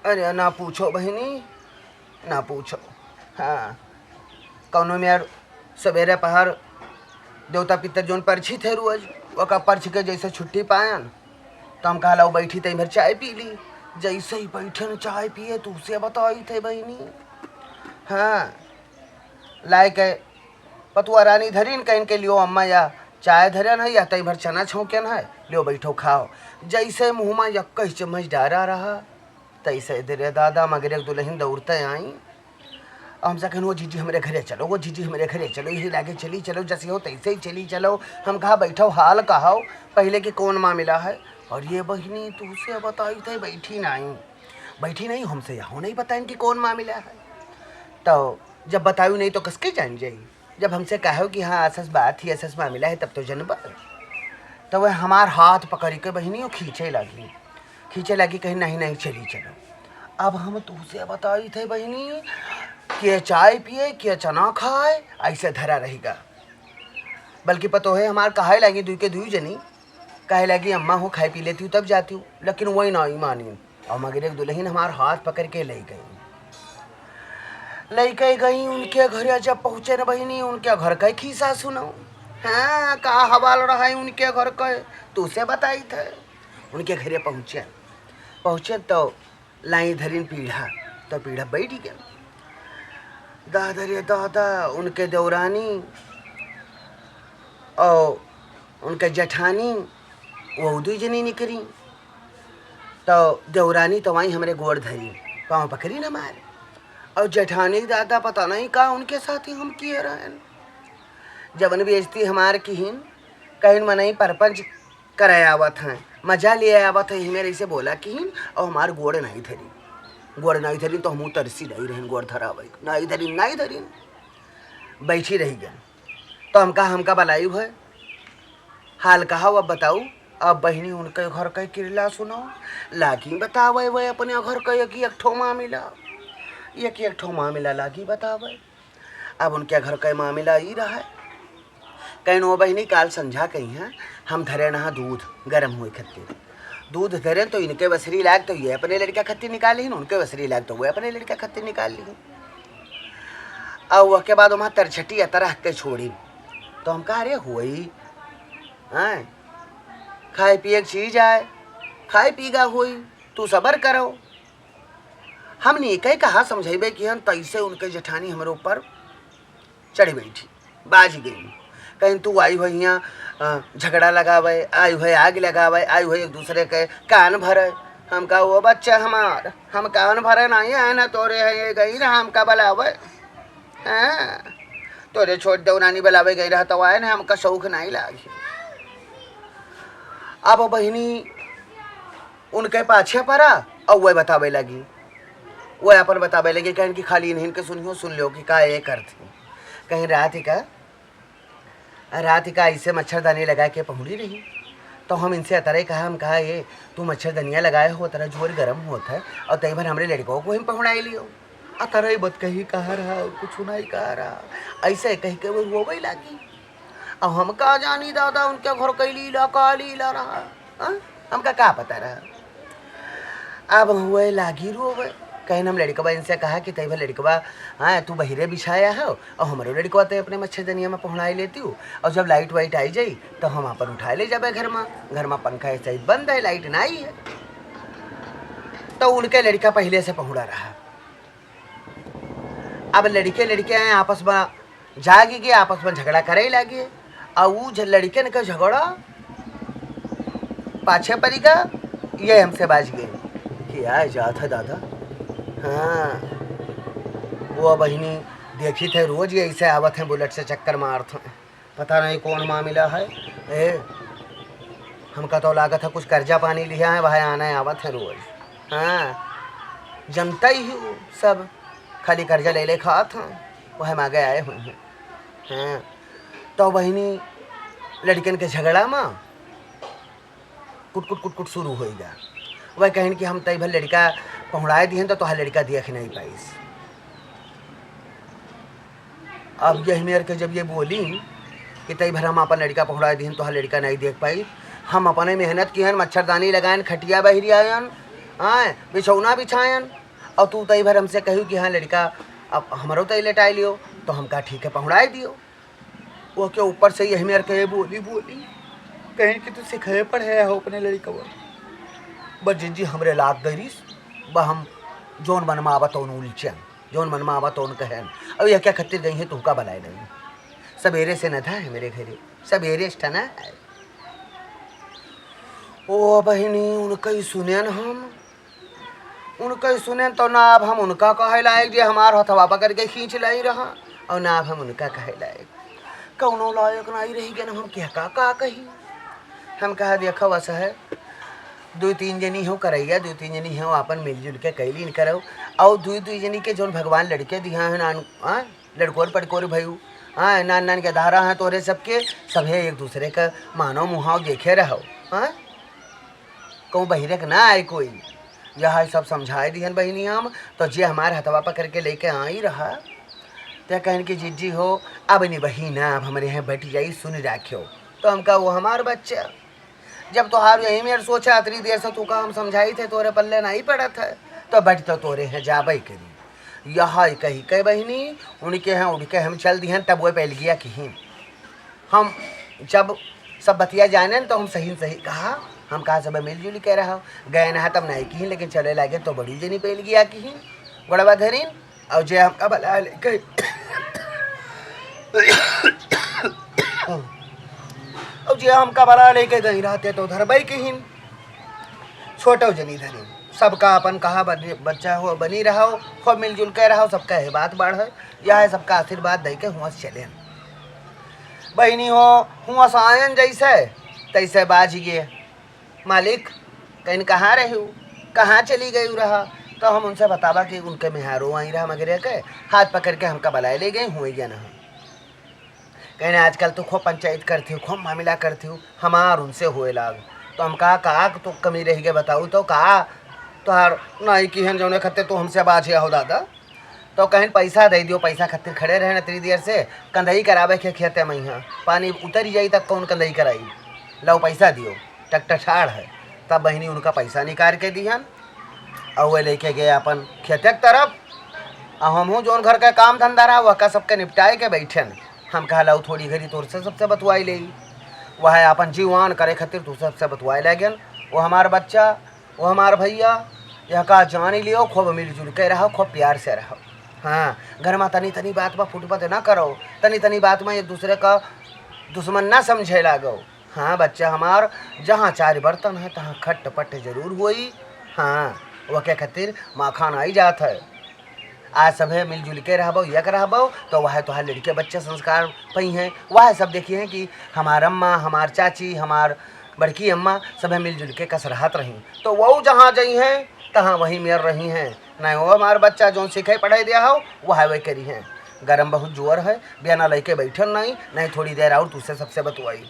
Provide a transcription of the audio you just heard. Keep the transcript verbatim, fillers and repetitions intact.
अरे ना पूछो बहिनी, ना पूछो। हाँ, कौनो मेर सबेरे पहर देवता पितर जौन परछी थे रोज, ओका परछ के जैसे छुट्टी पायन, तो हम कहला, "बैठी तई भर चाय पी ली।" जैसे ही बैठन चाय पिए, तो उसे बताई थे बहिनी। हाँ, लाए के पतुआ रानी धरिन, कहिन के, "लियो अम्मा, या चाय धरन है, या तई भर चना छौंकन है, लियो बैठो खाओ।" जैसे मुँह मा यक्कई चम्मच डारा रहा, तैसे दे रे दादा, मगर एक दुलहिन दौड़ते आई। हमसे कहन, "वो जीजी हमरे घरे चलो, वो जीजी हमरे घरे चलो, यही लागे चली चलो, जैसे हो तैसे ही चली चलो।" हम कहा, "बैठो, हाल कहो, पहले के कौन मामला है?" और ये बहिनी, तू से बताई थे, बैठी नहीं, बैठी नहीं, हमसे यहो नहीं बताइन कि कौन मामला है। तो जब बतायू नहीं तो कसके जान जाई? जब हमसे कहो कि हाँ, असस बात ही, असस मामला है, तब तो जनबा। तो वह हमार हाथ पकड़ के बहिनी वो खींचे लगी, खींचे लगी, कहिन, "नहीं, नहीं, चली चलो।" अब हम तुझसे बताई थे बहिनी, के चाय पिए, के चना खाए, ऐसे धरा रहेगा। बल्कि पतोहे हमार कहे लगी, दुई के दुई जनी, कहे लगी, "अम्मा हो, खाए पी लेती हूँ, तब जाती हूँ।" लेकिन वही ना मानी। और मगर एक दुलहिन हमार हाथ पकड़ के ले गई, लेके गई उनके घरे। जब पहुँचे न बहिनी, उनके घर का खिस्सा सुनो। हाँ, का हवाल रहा है उनके घर का, तुझसे बताई थे। उनके घरे पहुँचे, पहुँचे तो लाई धरिन पीढ़ा, तो पीढ़ा बैठ गया। दादा रे दादा, उनके देवरानी और उनके जेठानी, वो दुई जनी निकरी। तो देवरानी तो वहीं हमरे गोड़ धरी, पाँव पकड़ी न मारे। और जेठानी दादा पता नहीं का उनके साथ ही हम किए रहन। जवन बेइज्जती हमार किहिन, कहिन मनई परपंच करे आवत हैं, मजा लिए आवत हैं, इही मेर ऐसे बोला किहिन, और हमार गोड़ नहीं धरी। गोड़ नहीं धरी तो हमहू तरसी नहीं रहन, गोड़ धरावे। नहीं धरी, नहीं धरी। बैठी रही गन। तो हमका, हमका बलाई है, हाल कहा अब बताऊ। अब बहिनी उनके घर के किरला सुनो, लागी बतावे वह अपने घर के एक एक ठो मामिला, एक एक ठो मामिला लागी बतावे। अब उनके घर के मामिला ई रहा है, कहिन, "ओ बहिनी, काल संझा कही हैं, हम धरे नहा दूध गरम हुए खत्ती।" दूध धरे तो इनके बसरी लाग तो ये अपने लड़का खत्ती निकाल लिहिन, उनके बसरी लाग तो वो अपने लड़का खत्ती निकाल लिहिन। और वह के बाद वहाँ तरछटी अतरह के छोड़ी। तो हम कहा, "अरे होई, हैं, खाए पिए के चीज आए, खाए पीगा होई, तू सबर करो।" हमनी कहे कहा समझेबे कि हम तैसे उनके जेठानी हमरे ऊपर चढ़ी बैठी, बाज गई। कहिन, "तू आई हो हियाँ, अ, झगड़ा लगावे, आई हो आग लगावे, आई हो एक दूसरे के कान भरे।" हम कहा, "वो बच्चा हमार, हम कान भरे नहीं है ना, तोरे है ये गई ना हमका बलावे, हैं? तोरे छोट देवरानी बलावे गई रहा तो आए ना, हमका शौक नहीं लागी।" अब बहिनी उनके पाछे परा और वह बतावे लगी, वह अपन बतावे लगी, कहिन कि खाली इन्हीं के सुनियो, सुन लो कि का ये करती। कहिन रात का, रात का ऐसे मच्छरदानी लगा के पहुड़ी रही, तो हम इनसे अतरे कहा, हम कहा, "ये तू मच्छरदनिया लगाए हो, तेरा जोर गरम होत है और तई भर हमरे लड़कों को हम पहुड़ाई लियो।" अतरे बत कही कहा रहा और कुछ नहीं कहा रहा, ऐसे कह के वो रोवे लागी। अब हम का जानी दादा उनके घर के लीला का लीला रहा, हाँ? हमका का पता रहा। अब हुए लागी रोवे, कहिन हम लड़कवा इनसे कहा कि तई भर लड़कवा, हाँ, तू बहिरे बिछाया हो और हमरो लड़कवा ते अपने मच्छरदनिया में पहुड़ाई लेती हूँ, और जब लाइट वाइट आई जाई तो हम अपन उठाए ले जाबे घर में, घर में पंखा ऐसे ही बंद है, लाइट नहीं है। तो उनके लड़का पहले से पहुड़ा रहा। अब लड़के लड़के आए आपस में जागी के आपस में झगड़ा करे लागे, और ऊ झ-, लड़कन का झगड़ा पाछे पड़ी गा, ये हमसे बाज गए कि आ जात है दादा। हाँ, वो बहिनी देखी थे रोज ये ऐसे आवत हैं बुलेट से चक्कर मारत हैं, पता नहीं कौन मामला है। ए, हमका तो लागत है कुछ कर्जा पानी लिया है, भाई आना आवत है रोज। हाँ, जनता ही हो सब, खाली कर्जा ले ले खात हैं, वह मांगे आए हुए हैं। हाँ, तो बहिनी लड़कन के झगड़ा में कुट कुट कुट कुट शुरू होइगा। वह कहिन कि हम तई भर लड़का पहुँड़ाए दिहन तो तोहार लड़का देख नहीं पाइस। अब यही मेर के जब ये बोली कि तई भर हम अपन लड़का पहुँड़ाए दिहन तोहार लड़का नहीं देख पाई, हम अपने मेहनत किहन, मच्छरदानी लगायन, खटिया बहिरियायन, हाँ, बिछौना बिछायन, और तू तई भर हमसे कहू कि हाँ लड़का, अब हमरो तई लेटाई लियो, तो हम कहा ठीक है, पहुँड़ाई दियो। वो के ऊपर से यही मेर के बोली बोली, कहेन कि तू सिखाए पढ़े हो अपने लड़कवा। बस जिज्जी हमरे लाग गई रिस, बा हम जौन मन में आवत तौन उलचन, जौन मन में आवत तौन कहन। अब यह क्या खत्तिर गई है, तुमका बलाए नहीं। सवेरे से न था है मेरे घरे, सवेरे से ठना है। ओ बहिनी, उनका ही सुनेन हम, उनका ही सुनेन तो ना अब हम उनका कहे लायक जे हमार हथवा पकड़ के खींच लाई रहा, और ना अब हम उनका कहे लायक। कौनो लायक नहीं रही गन, हम क्या का, का कही। हम कहा देखो बस है, दो तीन जनी हो करैया, दो तीन जनी हो अपन मिलजुल के कैलीन करो, और दो दो जनी के जौन भगवान लड़के दिया है ना, हाँ, लड़कोर पड़कोर भयू, हाँ, नान नान के धारा हैं तोरे सबके, सभे एक दूसरे का मानो मुहाव देखे रहो, हाँ, कहूँ बहिरे के ना आए कोई। यह सब समझाए दिहन बहिनी हम, तो जे हमार हथवा पकड़ के लेके आई रहा, ते कहन कि जिज्जी हो, अब नहीं बहिना, अब हमरे यहाँ बैठ जाई, सुन राख्यो। तो हम कहा वो हमार बच्चा, जब तोहार यही मेर सोचा, अतरी देर से तू का हम समझाई थे, तोरे पल्ले नहीं पड़त है, तो बैठ तो तोरे हैं जाबे करी। यह कही के बहिनी, उनके हैं उठ के हम चल दिहन, तब वो पहल गया कि हम जब सब बतिया जाने न, तो हम सही न सही कहा, हम कहा सब मिलजुल के रहो, गए ना तब नहीं की, लेकिन चले लागे तो बड़ी जनी पहल गया कि गोड़वा धरिन, और जे हमका बला लेके, और जे हमका बला लेके गई रहते तो धरबई किहिन। छोटो जनी धरी, सबका अपन कहा बनी, बच्चा हो, बनी रहो, खूब मिलजुल के रहो, सबका है बात बढ़े, यह है सबका आशीर्वाद दे के हुआ से चले। बहिनी हो, हुआ से आयन जैसे तैसे बाज गए, मालिक, कहीं कहाँ रहे हो, कहाँ चली गई रहा? तो हम उनसे बतावा कि उनके मेहारो आई रहा मगरे के, हाथ पकड़ के हमका बलाए ले गए, हुए गया ना। कहने आजकल तो खूब पंचायत करती हो, खूब मामला करती हो, हमार उनसे हुए लाग। तो हम कहा, का तो कमी रह गए बताऊ, तो का तोहार नाई की हन जौने खत्ते तू हमसे बाझे हो दादा? तो कहन पैसा दे दियो, पैसा खातिर खड़े रहे न इतनी देर से, कंदई करावे के खेते में यहाँ पानी उतर जाई तब कौन कंदई कराई, लो पैसा दियो, ट्रैक्टर ठाड़ है। तब बहिनी उनका पैसा निकाल के दिहन और वे लेके गए अपन खेते के तरफ। और हमहूँ जौन घर का काम धंधा रहा वह का सबके निपटाए के बैठन। हम कहा लो थोड़ी घड़ी तोर से सबसे बतुआई ले, वह अपन जीवान करे खातिर तू सबसे बतुआए लगे। वो हमार बच्चा, वो हमार भैया, यह का जान लियो, खूब मिलजुल के रहो, खूब प्यार से रहो। हाँ, घर में तनी तनी बात में फुटपत ना करो, तनी तनी बात में एक दूसरे का दुश्मन ना समझे लागो। हाँ बच्चा हमार, जहाँ चार बर्तन है तहाँ खट पट जरूर होई। हाँ, वह के खातिर माखन आई जात है। आज सभे मिलजुल के रहबो, एक रहबो, तो वह तोहार लड़के बच्चे संस्कार पई हैं। वह सब देखिए कि हमार अम्मा, हमार चाची, हमार बड़की अम्मा सभे मिलजुल के कस रहत रही, तो वो जहाँ जई हैं तहाँ वही मेर रही हैं। नहीं वो हमार बच्चा जौन सीखे पढ़े दिया हो वह वे करी हैं। गरम बहुत जोर है, बिना लेके बैठन नहीं, नहीं थोड़ी देर और तुझसे सबसे बतवाई।